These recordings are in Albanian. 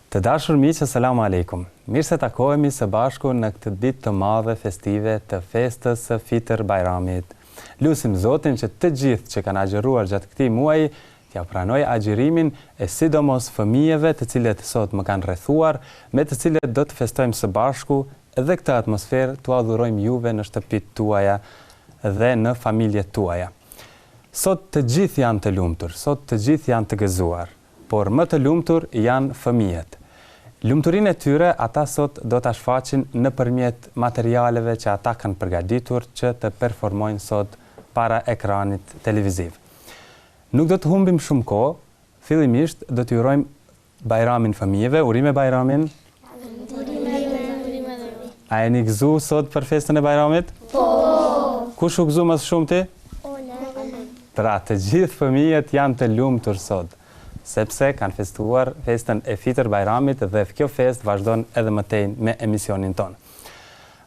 Të dashur miq, Esselamu Alejkum. Mirë se takohemi së bashku në këtë ditë të madhe festive të festës së Fitër Bajramit. Lusim Zotin që të gjithë që kanë agjëruar gjatë këtij muaji t'jua pranojë agjërimin e sidomos fëmijëve të cilët sot më kanë rrethuar, me të cilët do të festojmë së bashku edhe këtë atmosferë t'ua dhurojmë juve në shtëpitë tuaja dhe në familjet tuaja. Sot të gjithë janë të lumtur, sot të gjithë janë të gëzuar. Por më të lumtur janë fëmijët. Lumturinë e tyre ata sot do ta shfaqin nëpërmjet materialeve që ata kanë përgatitur që të performojnë sot para ekranit televiziv. Nuk do të humbim shumë kohë, fillimisht do t'ju urojmë Bajramin fëmijëve, urime Bajramin. A jeni gëzu sot për festën e Bajramit? Po! Kush u gëzu më së shumti? Unë. Pra, të gjithë fëmijët janë të lumtur sot, sepse kanë festuar festën e Fitër Bajramit dhe kjo festë vazhdon edhe më tej me emisionin tonë.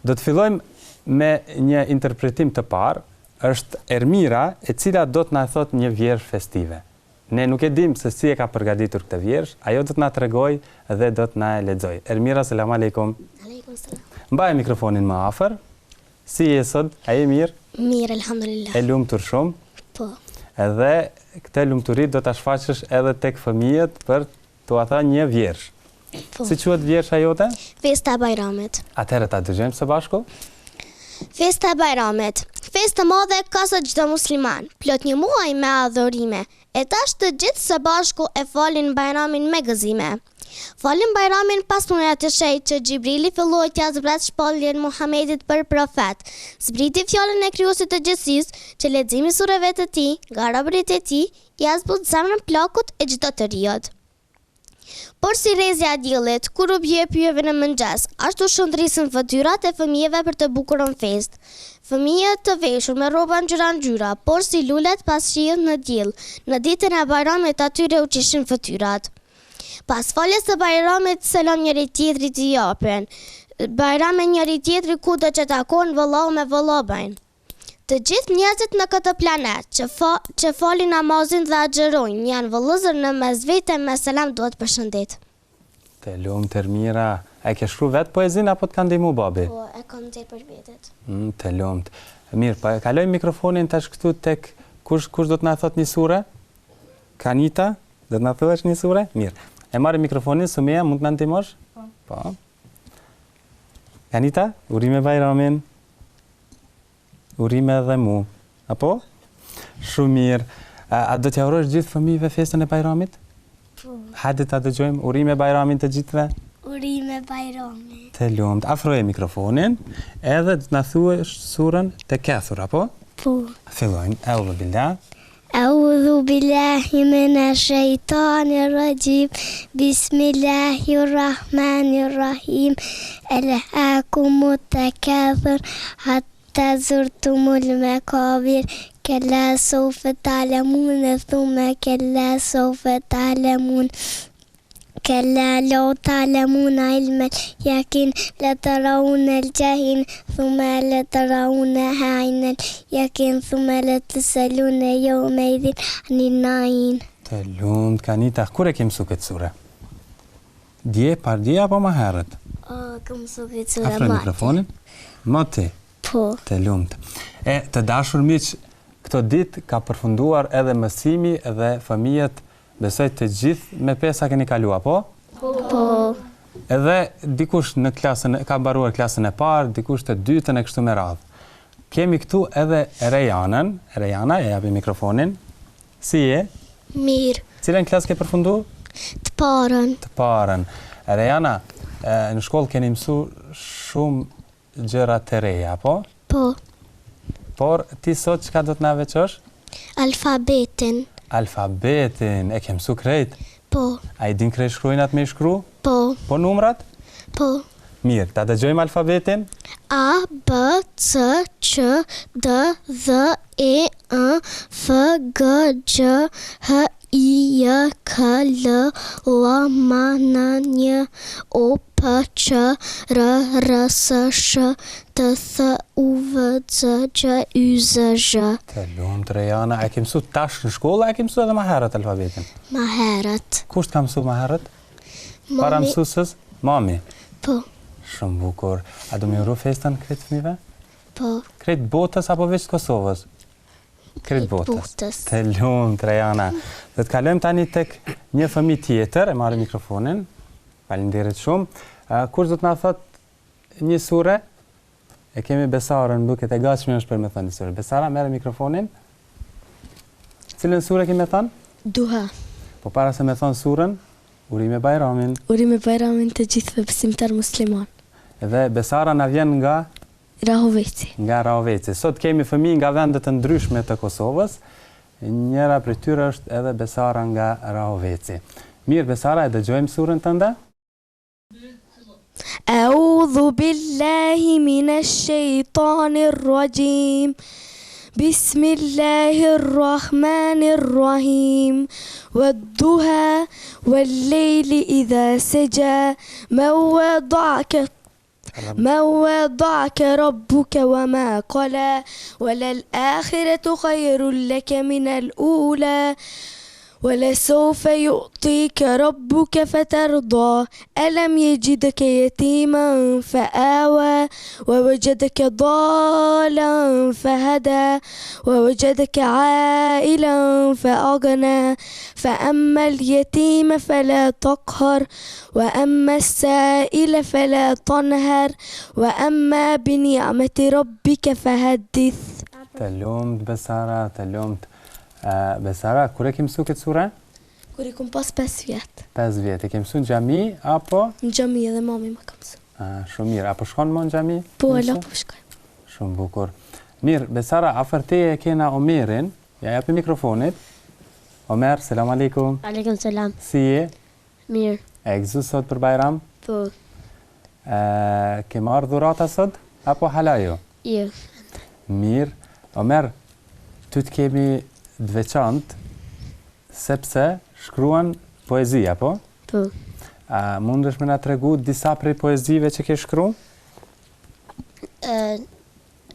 Do të fillojmë me një interpretim të parë, është Ermira e cila do të na thotë një vjershë festive. Ne nuk e dimë se si e ka përgatitur këtë vjershë, ajo do të na tregojë dhe do të na e lexojë. Ermira, selam alejkum. Alejkum selam. Mbaje mikrofonin më afër. Si je sot? A je mirë? Mirë, elhamdulillah. E lumtur shumë? Po. Edhe këtë lumturi do ta shfaqësh edhe tek fëmijët për t'ua thënë një vjershë. Po. Si quhet vjersha jote? Festa e Bajramit. Atëherë ta dëgjojmë së bashku. Festa e Bajramit. Festë të madhe ka sot çdo musliman, plot një muaj me adhurime, e tash të gjithë së bashku e falin Bajramin me gëzime. Falin Bajramin pas muajit të shenjtë që Xhibrili filloi t'ia zbret shpalljen Muhamedit për profet. Zbriti fjalën e Krijuesit të gjithësisë, që leximi i sureve të tij, nga robërit e tij, ia zbut zemrën plakut e çdo të riut. Por si rrezja e diellit, kur u bie pyjeve në mëngjes, ashtu shndrisën fytyrat e fëmijëve për të bukurën festë. Fëmijët të veshur me rroba ngjyra-ngjyra, por si lulet pas shiut në diell, në ditën e Bajramit atyre u qeshin fytyrat. Pas faljes së Bajramit selam njëri-tjetrit i japin, Bajrame njëri-tjetrit kudo që takohen vëllau me vëlla bëjnë. Të gjithë njerëzit në këtë planet që fa, që falin namazin dhe agjërojnë janë vëllezër në mes vete me selam duhet përshëndet. Të lumtë Ermira. A e ke shkru vetë poezinë apo të ka ndihmu babi? Po, e kam nxjerrë për vetet. Mm, të lumtë. Mirë, po e kalojmë mikrofonin tash këtu tek kush kush do të na thotë një sure? Kanita, do të na thuash një sure? Mirë. E marrim mikrofonin, Sumia, mund të na ndihmosh? Po. Po. Kanita, urime Bajramin. Urime edhe mu. Apo? Shumë mirë. A, a do t'ja urosh gjithë fëmijëve festën e Bajramit? Po. Hajde ta dëgjojmë. Urime Bajramin të gjithëve. Urime Bajramin. Të lumtë. Afroje mikrofonin, edhe do të na thuash surën Tekathur, apo? Po. Fillojmë. Eudhu billah. Eudhu billahi mine shejtani rraxhim Bismillahi rrahmani rrahim Elhakumu tekathur Hatta zurtumul mekabir Kella seufe ta'lemune Thumme kella seufe ta'lemun Kella lau ta'lemune ilmel jakin Leteraunel xhahim Thumme leterauneha ajnel jakin Thumme letuselune jeumeidhin anin naim. Të lumtë Kanita, kur e ke mësu këtë sure? Dje, pardje apo ma herët? O, kam mësu këtë sure Afro moti. mikrofonin. Moti. Po. Të lumtë. E, të dashur miq, këto ditë ka përfunduar edhe mësimi dhe fëmijët Besoj të gjithë me pesa keni kalu, apo? Po. Edhe dikush në klasën, ka mbaruar klasën e parë, dikush të dytën e kështu me radhë. Kemi këtu edhe Rejanën. Rejana, e japim mikrofonin. Si je? Mirë. Cilën klasë ke përfundu? Të parën. Të parën. Rejana, në shkollë keni mësu shumë gjëra të reja, apo? Po. Por ti sot çka do të na veçosh? Alfabetin. Alfabetin, e ke mësu krejt? Po. A i din krejt shkronjat me i shkru? Po. Po numrat? Po. Mirë, ta dëgjojmë alfabetin? A, B, C, Q, D, Dh, E, Ë, F, G, Gj, H, I, J, K, L, L, M, N, Nj, O, P, Q, R, R, S, Sh, T, Th, U, V, X, Gj, Y, Z, Zh. Të lumtë Rejana, e ke mësu tash në shkollë a e ke mësu edhe ma herët alfabetin? Ma herët. Kush të ka mësu ma herët? Mami. Para mësueses? Mami. Po. Shumë bukur. A do me uru festën krejt fëmijëve? Po. Krejt botës apo veç të Kosovës? Krejt botës. Botës. Të lumtë, Rejana. Do të kalojmë tani tek një fëmijë tjetër, e marrim mikrofonin. Faleminderit shumë. Kush do të na thotë një sure? E kemi Besarën, më duket e gatshme është për me thënë një sure. Besara, merre mikrofonin. Cilën sure ke me thënë? Duha. Po para se me thënë surën, urime Bajramin. Urime Bajramin të gjithëve besimtarë muslimanë. Dhe Besara na vjen nga Rahoveci. Nga Rahoveci. Sot kemi fëmijë nga vende të ndryshme të Kosovës. Njëra prej tyre është edhe Besara nga Rahoveci. Mirë Besara, e dëgjojmë surën tënde? Eudhu billahi minesh shejtanir rraxhim Bismillahir Rahmanir Rahim Wad-duha wal-lejli idha seja ma wada'aka Ma wada'aka rabbuka wa ma qala Walal-akhiratu khayrun laka minal ula Walesawfa yu'tika rabbuka fatarda Alam yajidka yatiman fa'awa Wa wajadaka dalan fahada Wa wajadaka 'ailan fa'aghna Fa'amma al-yatima fala taqhar Wa amma as-sa'ila fala tanhar Wa amma bi ni'mati rabbika fahaddith. Të lumtë Besara, të lumtë. Besara, kur e ke mësu këtë sure? Kur i kom pas 5 vjet. 5 vjet, e ke mësu në xhami apo? Në xhami edhe mami më ka mësu. Ah, shumë mirë. A po shkon më në xhami? Po, hala po shkoj. Shumë bukur. Mirë, Besara, afër teje e kena Omerin. Ja japim mikrofonin. Omer, selam aleikum. Aleikum selam. Si je? Mirë. E gëzu sot për Bajram? Po. E, ke marrë dhurata sot? Apo hala jo? Jo. Mirë. Omer, ty të kemi të veçantë, sepse shkruan poezi, apo? Po. A mundesh me na tregu disa prej poezive që ke shkru? E,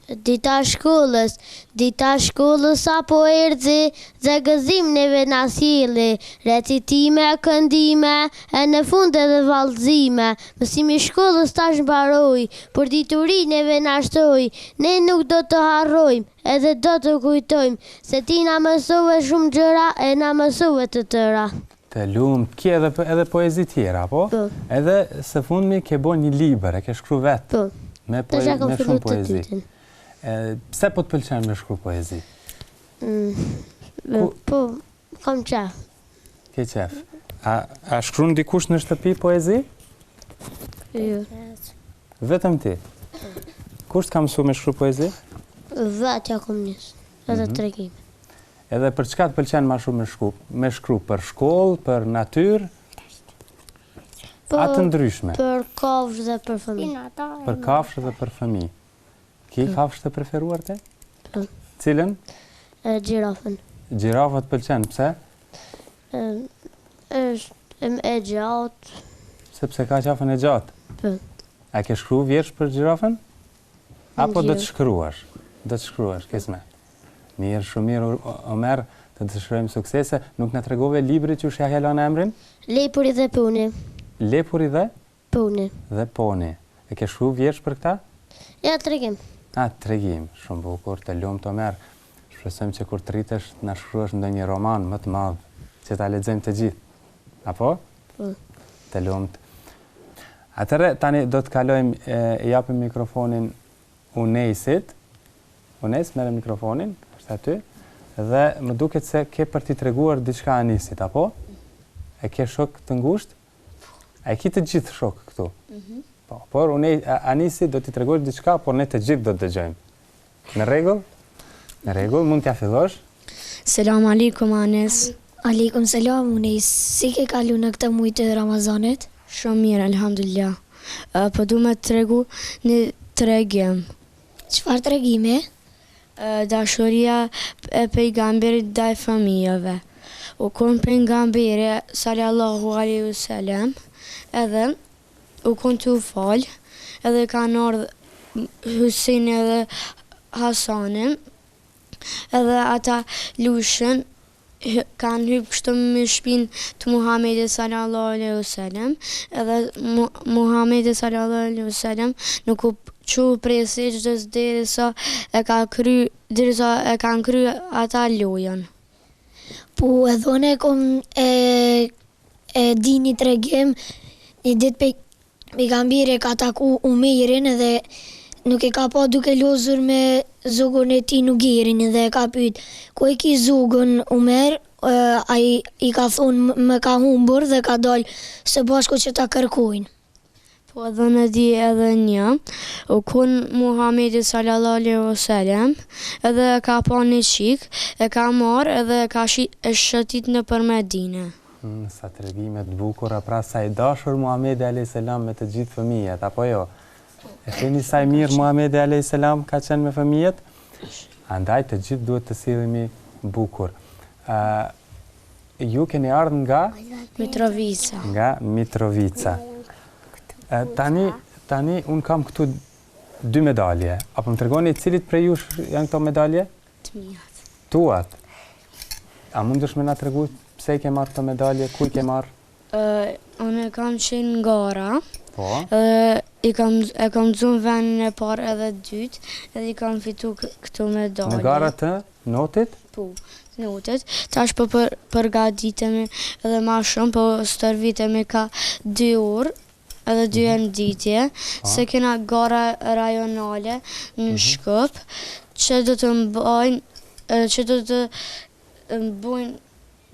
Dita shkollës, dita shkollës sapo erdhi dhe gëzim neve na sjelli, recitime, këndime, e në fund edhe vallëzime. Mësimi i shkollës tash mbaroi, por dituri neve na shtoi. Ne nuk do të harrojmë, edhe do të kujtojmë, se ti na mësove shumë gjëra e na mësove të tëra. Të lumtë, ke edhe edhe poezi tjera, apo? Po. Edhe së fundmi ke bo një libër, e ke shkru vetë. Po. Me poe, me shumë poezi. E, pse po të pëlqen me shkru poezi? Mm, Ku... Po, kam qef. Ke qef. A, a shkrun dikush në shtëpi poezi? Jo. Vetëm ti? Kush të ka mësu me shkru poezi? Vetë ja kom nisë, edhe mm -hmm. tregime. Edhe për çka të pëlqen ma shumë me shkru? Me shkru për shkollë, për natyrë? Po, A të ndryshme? Për kafshë dhe për fëmijë. Për kafshë dhe për fëmijë. Ki po. kafshë të preferuar ti? Po. Cilën? Gjirafën. Gjirafa të pëlqen, pse? Është e gjatë. Sepse ka qafën e gjatë? Po. A ke shkru vjershë për gjirafën? Apo do të shkruash? Do të shkruash, kismet. Mirë, shumë mirë, Omer, të dëshirojmë suksese. Nuk na tregove librin qysh ia ke lënë emrin? Lepuri dhe Poni. Lepuri dhe? Poni. Dhe Poni. E ke shkru vjershë për këta? Ja, tregim. A, tregim. Shumë bukur, të lumtë Omer. Shpresojmë që kur të rritesh të na shkruash ndonjë roman më të madh, që ta lexojmë të gjithë. Apo? Po. Të lumtë. Atëherë tani do të kalojmë e japim mikrofonin Unesit. Unes, merre mikrofonin, është aty. Dhe më duket se ke për t'i treguar diçka Anisit, apo? E ke shok të ngushtë? A e ki të gjithë shok këtu? Mm -hmm. Po, por Une, Anisit do t'i tregosh diçka, por ne të gjithë do të dëgjojmë. Në rregull? Në rregull, mund t'ia fillosh? Selam alejkum Anis. Alejkum selam Unes, si ke kalu në këtë muaj të Ramazanit? Shumë mirë, elhamdulillah. Po du me të tregu një tregim. Çfarë tregimi? Dashuria e pejgamberit ndaj fëmijëve. U kon pejgamberi sallallahu alejhi ve selem edhe u kon tu u fal edhe kanë ardhë Hyseni edhe Hasani edhe ata lujshin. Kanë hyp kështu në shpinë të Muhamedit sallallahu alejhi ve selem, edhe Muhamedi sallallahu alejhi ve selem nuk u çu prej sexhdes derisa e ka kry derisa e kanë kry ata lojën. Po edhe unë e kom e e di një tregim, një ditë Pejgamberi e ka taku Umerin edhe nuk e ka pa duke lozur me zogun e tij Nugerin edhe e ka pyet ku e ki zogun Umer ai i ka thonë më ka humbur dhe ka dalë së bashku që ta kërkojnë. Po edhe unë e di edhe një, u kon Muhamedi sallallahu alejhi ve selem edhe e ka pa një çikë, e ka marrë edhe e ka shëtit nëpër Medine. Sa tregime të bukura, pra sa i dashur Muhamedi alejhi selam me të gjithë fëmijët, apo jo? E shihni sa i mirë Muhamedi alejhi selam ka qenë me fëmijët? Andaj të gjithë duhet të sillemi bukur. Ë ju keni ardhur nga Mitrovica. Nga Mitrovica. Ë tani tani un kam këtu dy medalje. A po më tregoni cilit prej jush janë këto medalje? Të miat. Tuat. A mundesh me na tregu pse i ke marrë këto medalje, ku i ke marrë? Ë, unë kam qenë në gara. Po. Edhe i kam e kam zonë vendin e parë edhe të dytë, edhe i kam fitu këto medalje. Në gara të notit? Po, të notit. Tash po për, përgatitemi edhe ma shumë, po stërvitemi ka dy orë edhe dy herë në ditë, se kena gara rajonale në Shkup, që do të mbajnë, që do të mbajnë,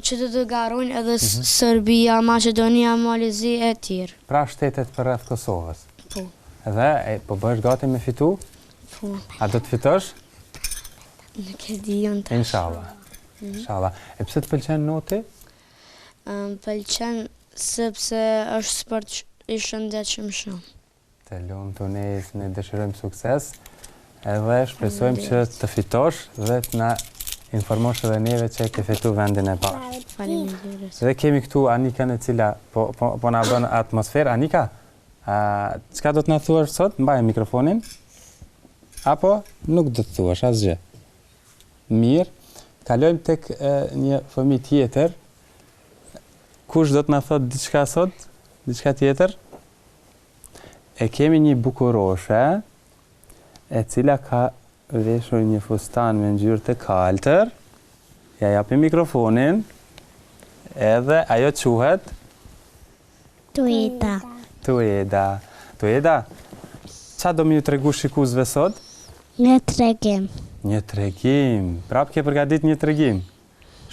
që do të garojnë edhe Serbia, Maqedonia, Mali i Zi e tjerë. Pra shtetet përreth Kosovës. Po. Dhe e, po bëhesh gati me fitu? Po. A do të fitosh? Nuk e di unë tash. Inshallah. Inshallah. E pse të pëlqen noti? Më pëlqen sepse është sport i shëndetshëm shumë. Të lumtë Unes, ne dëshirojmë sukses edhe shpresojmë që të fitosh dhe të na informosh edhe neve që e ke fitu vendin e parë. Faleminderit. Dhe kemi këtu Anikën e cila po, po, po na bën atmosferë. Anika, a, çka do të na thuash sot? Mbaje mikrofonin. Apo nuk do të thuash asgjë? Mirë. Kalojmë tek një fëmijë tjetër. Kush do të na thotë diçka sot? Diçka tjetër? E kemi një bukuroshe e cila ka veshur një fustan me ngjyrë të kaltër. Ja japim mikrofonin. Edhe ajo quhet Tueda. Tueda. Tueda, ça do me ju tregu shikuesve sot? Një tregim. Një tregim. Prap ke përgatit një tregim.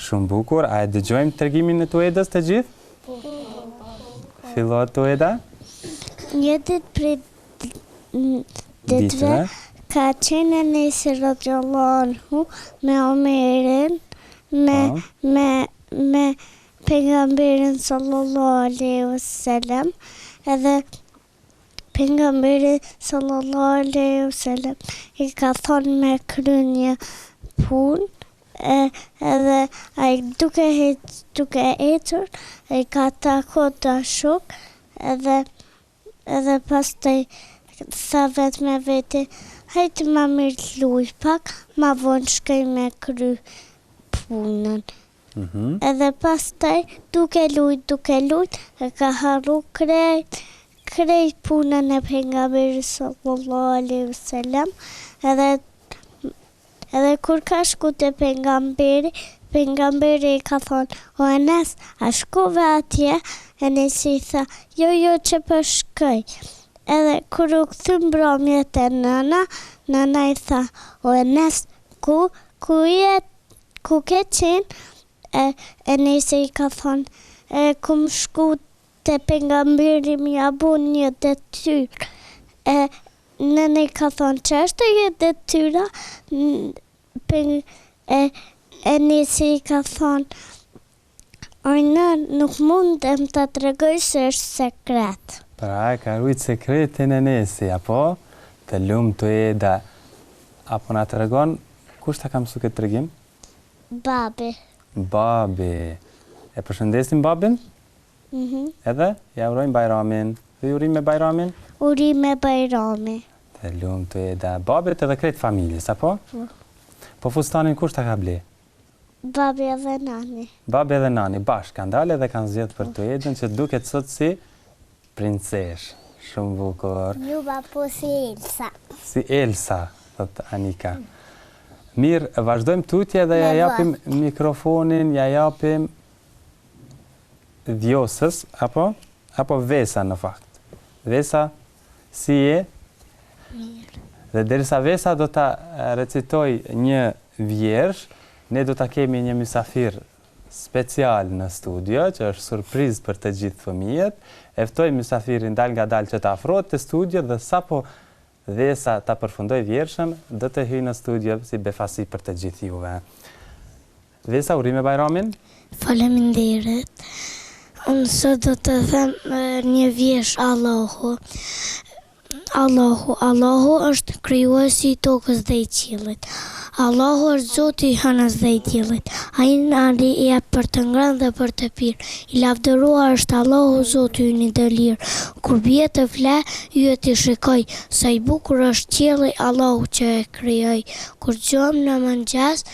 Shumë bukur. A e dëgjojmë tregimin e Tuedës të gjithë? Po. Fillo Tueda. Një ditë prej ditëve ka qenë Enesi radiallahu anhu me Omerin, me, po. me, me Pejgamberin sallallahu alejhi ve selem edhe Pejgamberi sallallahu alejhi ve selem i ka thonë me kry një punë e edhe ai duke hec duke ecur i ka taku do shok edhe edhe pastaj tha vet me vete hajt ma mirë të luj pak ma vonë shkoj me kry punën Edhe pastaj duke lujt duke lujt e ka harru krejt krejt punën e pejgamberit sallallahu alejhi ve selem edhe edhe kur ka shku te pejgamberi pejgamberi i ka thonë o Enes a shkove atje Enesi i tha jo jo qe po shkoj edhe kur u kthy mbrëmje te nëna nëna i tha o Enes ku ku je Ku ke qenë? E Enesi i ka thonë, E kum shku te pejgamberi me ja bo një detyrë. E nëna i ka thonë, Ça është ajo detyra? E Enesi i ka thonë, Oj nënë, nuk mundem ta tregoj se është sekret. Pra e ka rujt sekretin Enesi, apo? Të lumtë Tueda. A po na tregon kush ta ka mësu këtë tregim? Babi. Babi. E përshëndesim babin? Mhm. Edhe ja urojmë Bajramin. Dhe urime Bajramin? Urime Bajrami. Të lumtë Tueda. Babit edhe krejt familjes, apo? Po. Po fustanin kush ta ka ble? Babi edhe nani. Babi edhe nani bashkë kanë dalë edhe kanë zgjedhë për Tuedën që duket sot si princeshë. Shumë bukur. Juba po si Elsa. Si Elsa, thotë Anika. Mirë, vazhdojmë tutje dhe ja japim mikrofonin, ja japim Vjosës, apo? Apo Vesa në fakt. Vesa, si je? Mirë. Dhe derisa Vesa do ta recitojë një vjershë, ne do ta kemi një mysafir special në studio, që është surprizë për të gjithë fëmijët. E ftoj mysafirin dalngadalë që të afrohet te studio dhe sapo Vesa ta përfundojë vjershën, do të hyjë në studio si befasi për të gjithë juve. Vesa, urime Bajramin! Faleminderit. Unë sot do të them një vjershë Allahu. Allahu, Allahu është krijuesi i tokës dhe i qiellit. Allahu është Zoti i hënës dhe i diellit. Ai na jep për të ngrënë dhe për të pirë. I lavdëruar është Allahu, Zoti ynë i dëlirë. Kur bie të fle, yjet i shikoj. Sa i bukur është qielli, Allahu që e krijoi. Kur zgjohem në mëngjes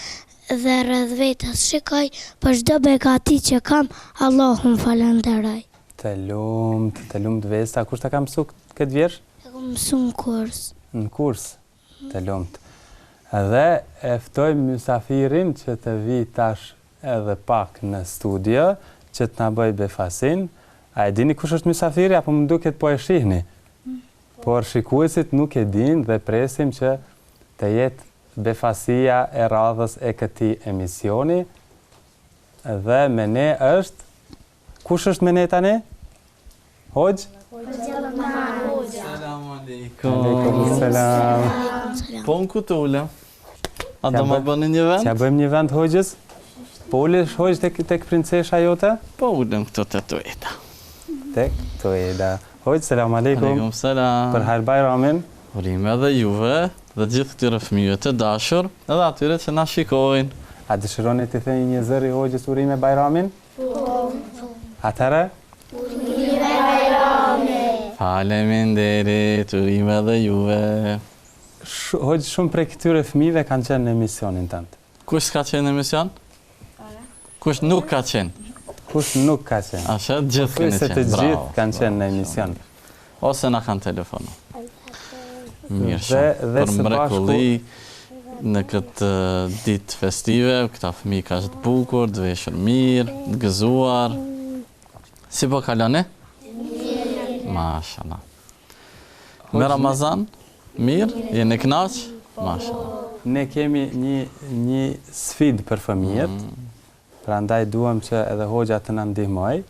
dhe rreth vetes shikoj, për çdo begati që kam, Allahun falënderoj. Të lumtë, të lumtë Vesa, kush ta ka mësu këtë vjershë? E kam mësu në kurs. Në kurs, të lumtë. Dhe e ftojmë mysafirin që të vijë tash edhe pak në studio, që të na bëjë befasinë. A e dini kush është mysafiri apo më duket po e shihni? Por shikuesit nuk e dinë dhe presim që të jetë befasia e radhës e këtij emisioni. Dhe me ne është Kush është me ne tani? Hoxhë? Selam aleikum. Aleikum selam. Po unë ku të ulem? A do më bëni një vend? T'ia bëjmë një vend hoxhës? Po ulesh hoxhë tek, tek princesha jote? Po ulem këtu te Tueda. Tek Tueda. Hoxhë, selam aleikum. Aleikum selam. Për hajr Bajramin. Urime edhe juve dhe gjithë këtyre fëmijëve të dashur, edhe atyre që na shikojnë. A dëshironi t'i theni një zëri hoxhës urime Bajramin? Po. Atëherë? Urime Bajramin! Faleminderit, urime edhe juve. Hoxhë, shumë prej këtyre fëmijëve kanë qenë në emisionin tënd. Kush s'ka qenë në emision? Kush nuk ka qenë? Kush nuk ka qenë? Asha, të gjithë keni qenë. të gjithë kanë qenë në emision. Ose na kanë telefonu. Mirë shumë. Dhe, për mrekulli në këtë ditë festive, këta fëmijë kaq të bukur, të veshur mirë, të gëzuar. Si po kaloni? Mirë. Mashallah. Me Ramazan? Mirë? Jeni kënaq? Mashallah. Ne kemi një një sfidë për fëmijët. Mm. Prandaj duam që edhe hoxha të na ndihmojë.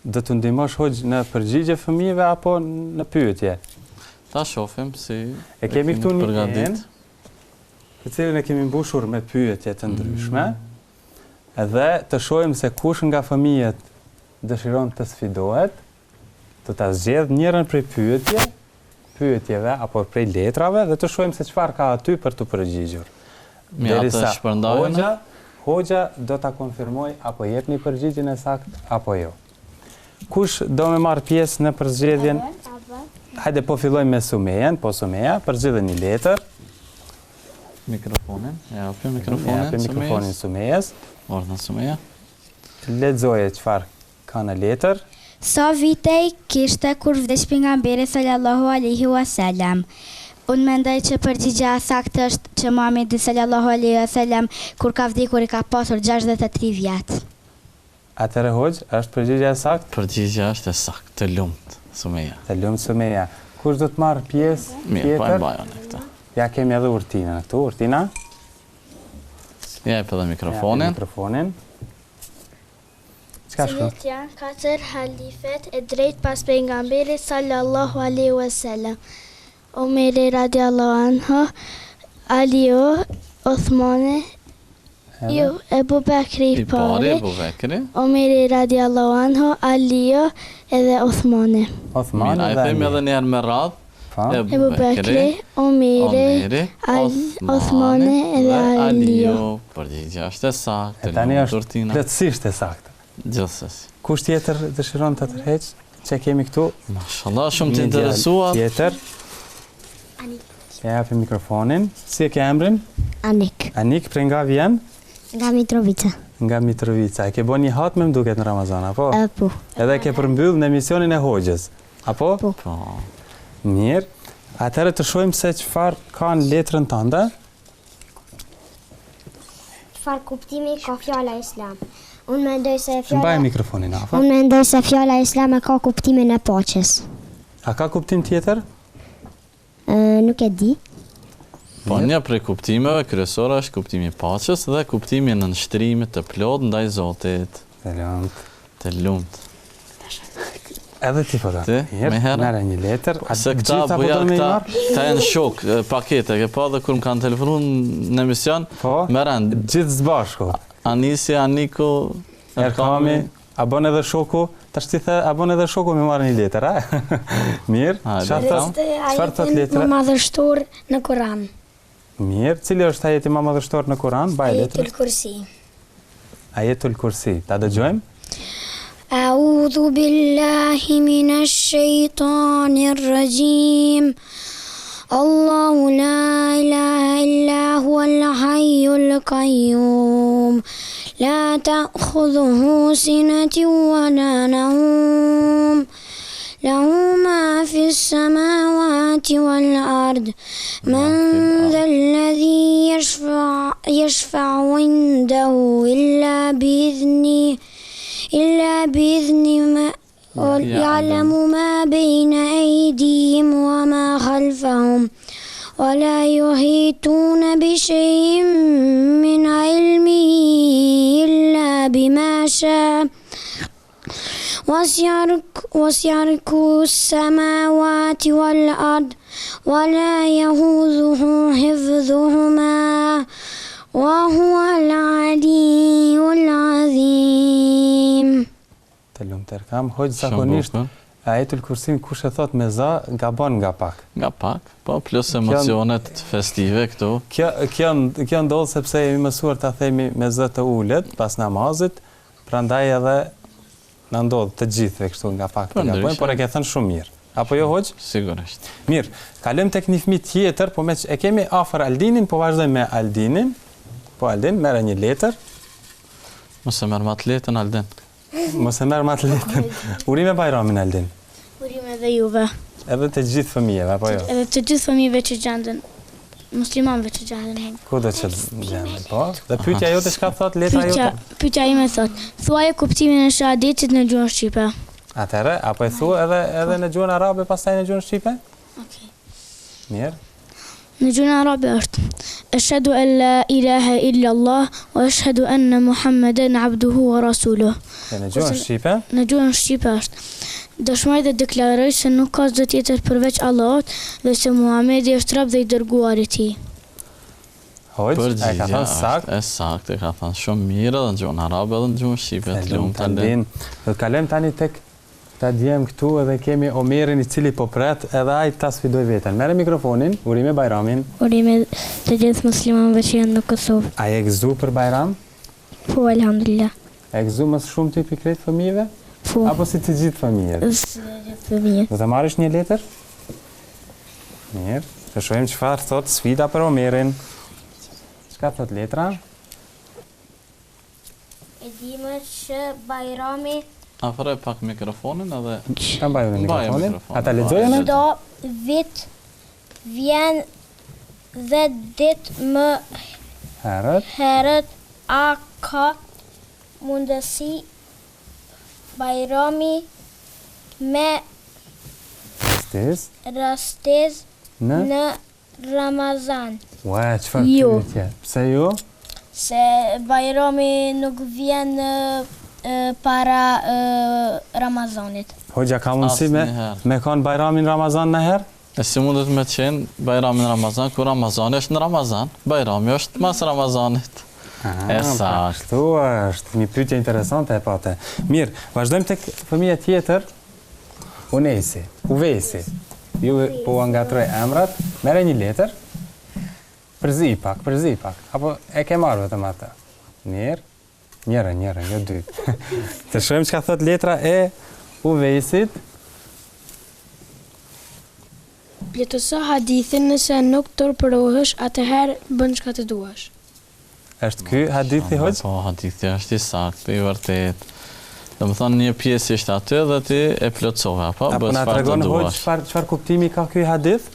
Do t'u ndihmosh hoxhë në përgjigje fëmijëve apo në pyetje? Ta shohim si e kemi këtu një enë, të cilën e kemi mbushur me pyetje të ndryshme. Mm. Edhe të shohim se kush nga fëmijët dëshiron të sfidohet, do ta zgjedhë njërën prej pyetje, pyetjeve apo prej letrave dhe të shohim se çfarë ka aty për t'u përgjigjur. Mirë, atë shpërndajmë. Hoxha, hoxha do ta konfirmojë apo jepni përgjigjen e saktë apo jo. Kush do me marrë pjesë në përzgjedhjen? Hajde po fillojmë me Sumejen, po Sumeja, përzgjidhe një letër. Mikrofonin, ja japim mikrofonin. Ja japim mikrofonin Sumejes. Urdhno Sumeja. Lexoje çfarë ka në letër. Sa vite i kishte kur vdiq Pejgamberi sallallahu alejhi ue selem? Unë mendoj që përgjigja e saktë është që Muhamedi sallallahu alejhi ue selem kur ka vdekur i ka pasur 63 vjet. Atëherë hoxhë, është përgjigja e saktë? Përgjigja është e saktë, të lumtë Sumeja. Të lumtë Sumeja. Kush do të marrë pjesë tjetër? Mirë, po e mbaj unë këtë. Ja kemi edhe Urtinën këtu, Urtina. Ja jep edhe mikrofonin. Ja mikrofonin. Çka shkruan? Cilët janë katër halifet e drejtë pas pejgamberit sallallahu alaihi wasallam? Omeri radiallahu anhu, Aliu, Uthmani, jo, Ebu Bekri i pari, Ebu Bekri, Omeri radiallahu anhu, Aliu edhe Uthmani. Uthmani dhe Aliu. Themi edhe një herë me radhë. Ebu Bekri, Omeri, Uthmani edhe Aliu. Përgjigja është e saktë. E tani është plotësisht e saktë. Gjithsesi. Kush tjetër dëshiron të tërheqë? Që kemi këtu? Mashallah, shumë të interesuar. Tjetër. Anik. Ja japim mikrofonin. Si e ke emrin? Anik. Anik, prej nga vjen? Nga Mitrovica. Nga Mitrovica. E ke bo një hatme më duket në Ramazan, apo? E, po. Edhe e ke përmbyll në emisionin e hoxhës, apo? Po. Po. Mirë. Atëherë të shohim se çfarë ka në letrën tënde. Çfarë kuptimi ka fjala Islam? Unë mendoj se fjala Mbaje mikrofonin afër. Unë mendoj se fjala Islam e ka kuptimin e paqes. A ka kuptim tjetër? Ë, nuk e di. Po një prej kuptimeve kryesore është kuptimi i paqes dhe kuptimi i nënshtrimit të plotë ndaj Zotit. Të lumtë. Të lumtë. Edhe ti po do. Ti, Mirë, merre një letër. Po, se këta po ja këta, këta janë shok, pakete, ke pa dhe kur më kanë telefonu në emision, po, me rend. Gjithë së bashku. Anisi, Aniku, Erkami, a bën edhe shoku? Tash ti the, a bën edhe shoku me marrë një letër, a? Mirë, çfarë thotë? Çfarë thotë letra? Më madhështor në Kur'an. Mirë, cili është ajeti më madhështor në Kur'an? Mbaje letrën. Ajetul Kursi. Ajetul Kursi. Ta dëgjojmë? A'udhu billahi minash shaitanir rajim. Allahu la ilaha illa huwal hayyul qayyum. La ta'khudhuhu sinatun wa la nawm. Lahu ma fi samawati wal ard. Men dhalladhi yashfa'u indahu illa bi'idhnihi illa bi'idhnihi ya'lamu ma bejna aydihim wa ma khalfahum wa la yuhituna bi shay'in min ilmihi illa bima sha'a Wasi'a samawati wal ard wa la yahuduhu hifdhuhuma wa huwa al aliyyul azim. Të lumtë Erkam, hoxhë zakonisht Ajetul Kursin kush e thot me za gabon nga pak. Nga pak, po plus emocionet festive këtu. Kjo kjo kjo ndodh sepse jemi mësuar ta themi me zë të ulët pas namazit, Prandaj edhe na ndodh të gjithëve kështu nga pak të gabojmë, por e ke thënë shumë mirë. Apo jo hoxhë? Sigurisht. Mirë, kalojmë tek një fëmijë tjetër, po meqë e kemi afër Aldinin, po vazhdojmë me Aldinin. Po Aldin, merre një letër. Mos e merr më atë letrën Aldin. Mos e merr më atë letrën. Urime Bajramin Aldin. Urime edhe juve. Edhe të gjithë fëmijëve, apo jo? Edhe të gjithë fëmijëve që gjenden, muslimanëve që gjenden. Kudo që gjenden, po? Dhe pyetja jote çka thot letra jote? Pyetja ime thot, thuaje kuptimin e shahadetit në gjuhën shqipe. Atëherë, apo e thua edhe edhe në gjuhën arabe, pastaj në gjuhën shqipe? Okej. Mirë. Në gjuhën arabe është, Eshhedu en la ilahe illa Allah wa eshhedu enne Muhammeden abduhu wa rasuluh. Dhe në gjuhën shqipe? Në gjuhën shqipe është, Dëshmoj dhe deklaroj se nuk ka zot tjetër përveç Allahut dhe se Muhamedi është rob dhe i dërguar i Tij. Hoxhë, e ka thënë saktë? E saktë, e ka thënë shumë mirë edhe në gjuhën arabe edhe në gjuhën shqipe. Të lumtë Aldin. Do të kalojmë tani tek Këta djem këtu edhe kemi Omerin i cili po pret edhe ai ta sfidojë veten. Merre mikrofonin, urime Bajramin. Urime të gjithë muslimanëve që janë në Kosovë. A je gëzu për Bajram? Po, elhamdulillah. A je gëzu më së shumti prej krejt fëmijëve? Po. Apo si të gjithë fëmijët? Si të gjithë fëmijët. Do të marrësh një letër? Mirë, të shohim çfarë thotë sfida për Omerin. Çka thotë letra? E dimë që Bajrami Afroje pak mikrofonin edhe Ta mbaj unë mikrofonin. A ta lexoj unë? Çdo vit vjen 10 ditë më herët. Herët a ka mundësi Bajrami me Rastez. Rastez në në Ramazan. Ua, çfarë jo. pyetje? Pse jo? Se Bajrami nuk vjen para Ramazanit. Hoxha ka mundësi me me kon Bajrami në Ramazan najherë? E si mundet me qenë Bajrami në Ramazan, kur Ramazani është në Ramazan, Bajrami është mas Ramazanit. E pra, saktë. Kështu është, një pyetje interesante e pate. Mirë, vazhdojmë tek fëmija tjetër. Unesi, Uvesi, ju po ua ngatërroj emrat, merre një letër, përzi pak, përzi pak, apo e ke marrë vetëm atë. Mirë, njërën, njërën, jo dy. Të shohim çka thot letra e Uvesit. Plotëso hadithin nëse nuk turpërohesh, atëherë bën çka të duash. Është ky hadithi hoxhë? Po, hadithi është i saktë, i vërtetë. Domethënë një pjesë ishte aty dhe ti e plotësove, apo? A po na tregon hoxhë çfarë çfarë kuptimi ka ky hadith?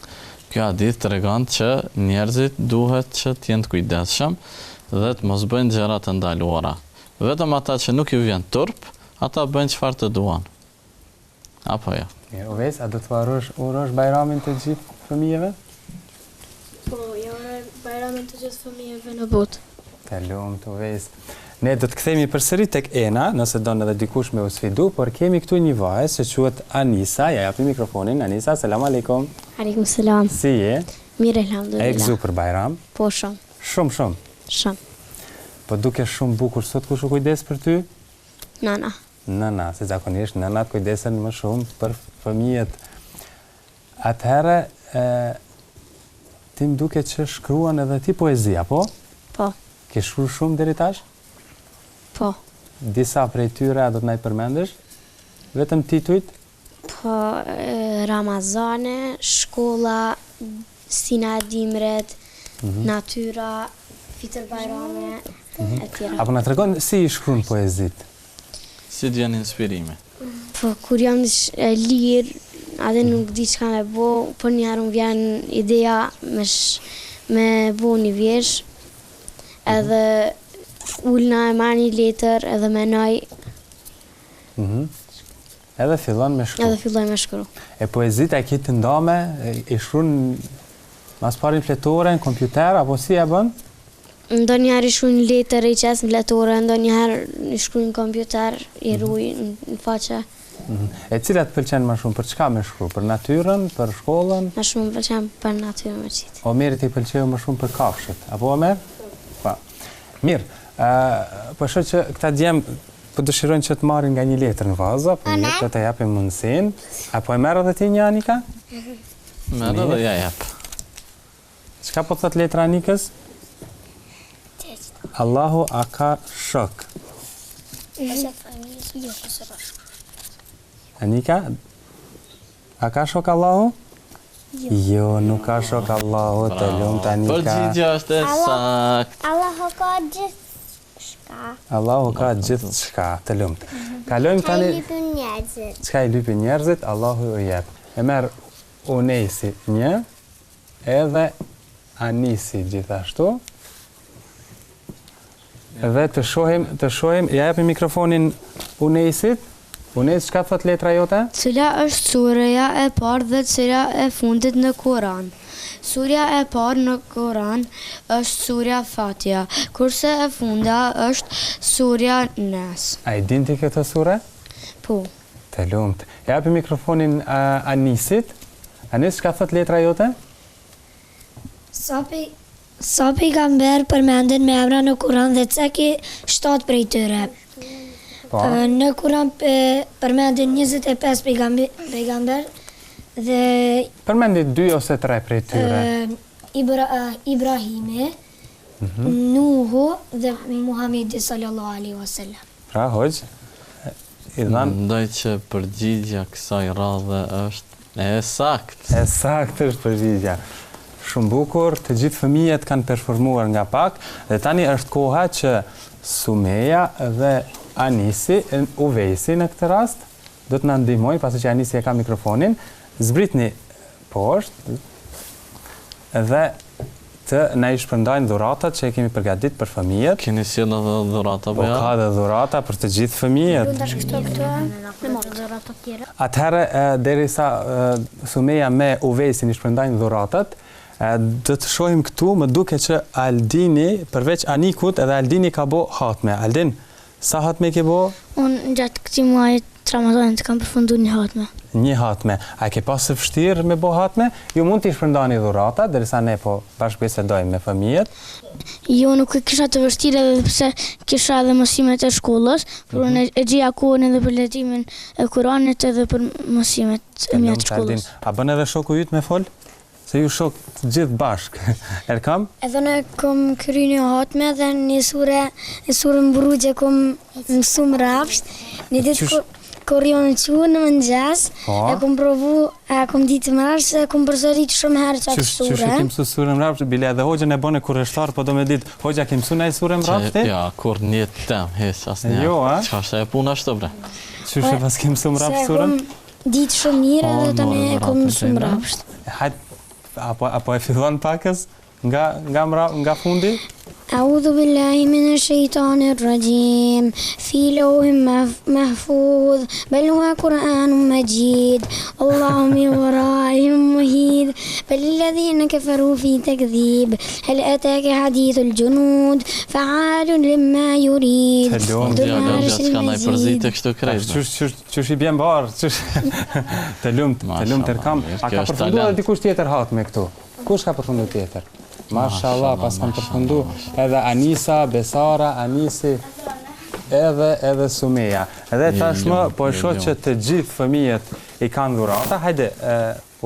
Ky hadith tregon që njerëzit duhet që të jenë të kujdesshëm dhe të mos bëjnë gjëra të ndaluara. Vetëm ata që nuk ju vjen turp, ata bëjnë çfarë të duan. Apo jo. Mirë, Uves, a do t'ua urosh, urosh Bajramin të gjithë fëmijëve? Po, ja uroj Bajramin të gjithë fëmijëve në botë. Të lumtë, Uves. Ne do të kthehemi përsëri tek Ena, nëse don edhe dikush me u sfidu, por kemi këtu një vajzë që quhet Anisa, ja japim mikrofonin. Anisa, selam aleikum. Aleikum selam. Si je? Mirë, elhamdulillah. E gëzu për Bajram? Po, shumë. Shumë, shumë. Shumë. Po dukesh shumë bukur sot kush u kujdes për ty? Nana. Nëna, se zakonisht nënat kujdesen më shumë për fëmijët. Atëherë, e, ti më duket që shkruan edhe ti poezi, apo? Po. Ke shkruar shumë deri tash? Po. Disa prej tyre a do të na i përmendësh? Vetëm titujt? Po, Ramazani, shkolla, stina e dimrit, natyra, Fitër Bajrami, etj. A po na tregon si i shkruan poezitë? Si të vjen inspirimi? Po, kur jam e lirë, edhe nuk di çka me bo, përnjëherë më vjen ideja me sh, me bo një vjershë, edhe ulna e marr një letër edhe menoj. Mhm. Edhe fillon me shkru. Edhe filloj me shkru. E poezitë a i ke të ndame, i shkruan ma s'pari në fletore, në kompjuter, apo si e bën? Ndonjëherë i shkruaj në letër, i qes në fletore, ndonjëherë i shkruaj në kompjuter, i mhm. ruaj në faqe. Mhm. E cila të pëlqen më shumë, për çka me shkru? Për natyrën, për shkollën? Më shumë më pëlqen për natyrën me qitë. Omerit i pëlqeu më shumë për kafshët, apo Omer? Po. Mirë, ë po shoh që këta djem Po dëshirojnë që të marrin nga një letër në vazo, po mirë, do të japim mundësinë. A po e merr edhe ti një Anika? Merr edhe ja jap. Çka po thot letra Anikës? Allahu a ka shok? Anika, a ka shok Allahu? Jo. Jo, nuk ka shok Allahu, të lumtë Anika. Përgjigja është e saktë. Allahu ka gjithçka. Allahu ka gjithçka, të lumtë. Kalojmë tani. Çka i lypin njerëzit? Çka i lypin njerëzit, Allahu u jep. E merr Unesi një, edhe Anisi gjithashtu. Dhe të shohim, të shohim, ja japim mikrofonin Unesit. Unes, çka thot letra jote? Cila është sureja e parë dhe cila e fundit në Kuran? Surja e parë në Kuran është surja Fatiha, kurse e fundit është surja Nas. A i din ti këto sure? Po. Të lumtë. Ja japim mikrofonin Anisit. Anis, çka thot letra jote? Sa Sa pejgamberë përmenden me emra në Kuran dhe ceki 7 prej tyre. Po. Në Kuran përmenden 25 pejgamberë dhe Përmendi 2 ose 3 prej tyre. Ibra, Ibrahimi, mm -hmm. Nuhu dhe Muhamedi sallallahu alaihi wasallam. Pra, hoxhë, i dhanë... Mendoj që përgjigja kësaj radhe është e saktë. E saktë është përgjigja. Shumë bukur, të gjithë fëmijët kanë performuar nga pak dhe tani është koha që Sumeja dhe Anisi, Uvesi në këtë rast, do të na ndihmojnë, pasi që Anisi e ka mikrofonin, zbritni poshtë dhe të na i shpërndajnë dhuratat që e kemi përgatit për fëmijët. Keni sjellë edhe dhurata po? Po ka edhe dhurata për të gjithë fëmijët. Atëherë derisa Sumeja me Uvesin i shpërndajnë dhuratat, do të shohim këtu, më duket që Aldini përveç Anikut edhe Aldini ka bo hatme. Aldin, sa hatme ke bo? Unë gjatë këtij muaji të Ramazanit kam përfundu një hatme. Një hatme. A e ke pasë vështirë me bo hatme? Ju mund t'i shpërndani dhuratat, derisa ne po bashkëbisedojmë me fëmijët. Jo, nuk e kisha të vështirë edhe pse kisha edhe mësimet e shkollës, por unë e gjeja kohën edhe për leximin e Kuranit edhe për mësimet e mia të shkollës. A bën edhe shoku yt me fol? Se ju shok të gjithë bashkë. Erkam? Edhe unë kom kry një hatme dhe një sure, një sure në Buruxh e kom mësu mrapsht. Një ditë Qysh? Kur jam çu në mëngjes, po. e kom provu, e kom ditë mrapsht, e kom përsërit shumë herë qatë sure. Qysh e ke mësu sure mrapsht, bile edhe hoxhën e bone kureshtar, po do me ditë, hoxha ke mësu naj sure mrapsht ti? Ja, kurrë n'jetë tem, hiç, asnjëherë. Jo, a? Çka është ajo puna ashtu bre? Qysh e paske mësu mrapsht suren? Se e kom ditë shumë mirë edhe tani e kom mësu mrapsht. Hajt, apo, apo e fillon pakëz? Nga nga mra nga fundi? Eudhu billahi mine shejtanir rraxhim Fi leuhin mehfudh Bel hua Kur'anun mexhid Wallahu min waraihim muhit Belil-ledhine keferu fi tekdhib Hel etake hadithul xhunud Fealun lima jurid Të lumtë Dhul arshil mexhid kështu krejt. Qysh qysh qysh i bjen barë, qysh të lumtë, të lumtë Erkam. A ka përfunduar edhe dikush tjetër hatme këtu? Kush ka përfundu tjetër? Mashallah, paskan përfundu edhe Anisa, Besara, Anisi, edhe edhe Sumeja. Edhe tashmë po e shoh që të gjithë fëmijët i kanë dhurata. Hajde,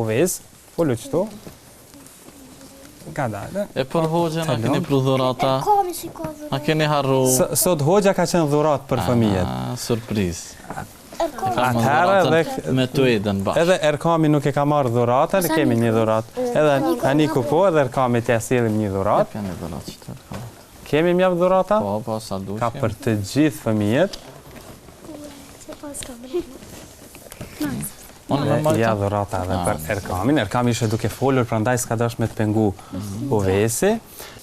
Uvez, ulu qëtu. Kadale. E për hoxhën, a keni pru dhurata? A keni harru? Sot hoxha ka qenë dhuratë për fëmijët. Surprizë. Atëherë edhe me Tuedën bash. Edhe Erkami nuk e ka marrë dhuratën, kemi një dhuratë. Edhe Aniku po, edhe Erkamit ia sjellim një dhuratë. Jep një dhuratë që të Erkamit. Kemi mjaft dhurata? Po, po, sa dush. Ka për të gjithë fëmijët. Unë më marrë. Ja dhurata edhe për ah. Erkamin. Erkami ishte duke folur, prandaj s'ka dashur me të pengu mhm. Uvesi.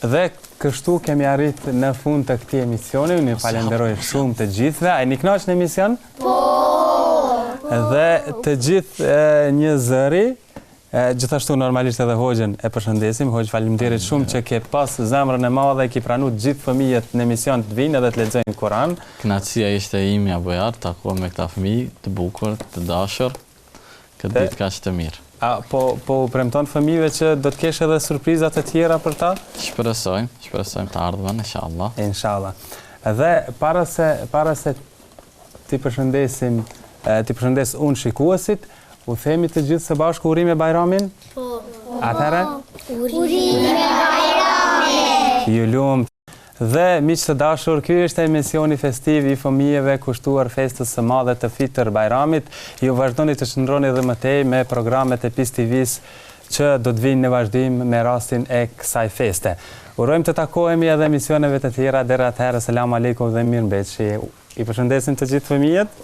Dhe kështu kemi arrit në fund të këtij emisioni. Unë ju falenderoj shumë të gjithëve. A jeni kënaqur në emision? Po! Dhe të gjithë një zëri, gjithashtu normalisht edhe hoxhën e përshëndesim. Hoxhë, faleminderit shumë që ke pas zemrën e madhe, ki pranu të gjithë fëmijët në emision të vinë edhe të lexojnë Kur'an. Kënaqësia ishte e imja Bujar, takohem me këta fëmijë të bukur, të dashur. Këtë ditë kaq të mirë. A po po u premton fëmijëve që do të kesh edhe surpriza të tjera për ta? Shpresojmë, shpresojmë të ardhmen, inshallah. Inshallah. Dhe para se para se t'i përshëndesim, t'i përshëndes unë shikuesit, u themi të gjithë së bashku urime Bajramin? Po. Atëherë? Urime Bajramin! Ju lumtë. Dhe, miq të dashur, ky ishte emisioni festiv i fëmijëve kushtuar festës së madhe të Fitër Bajramit. Ju vazhdoni të qëndroni edhe më tej me programet e Peace TV-së që do të vijnë në vazhdim me rastin e kësaj feste. Urojmë të takohemi edhe emisioneve të tjera, deri atëherë, selam alejkum dhe mirëmbetshi. I përshëndesim të gjithë fëmijët.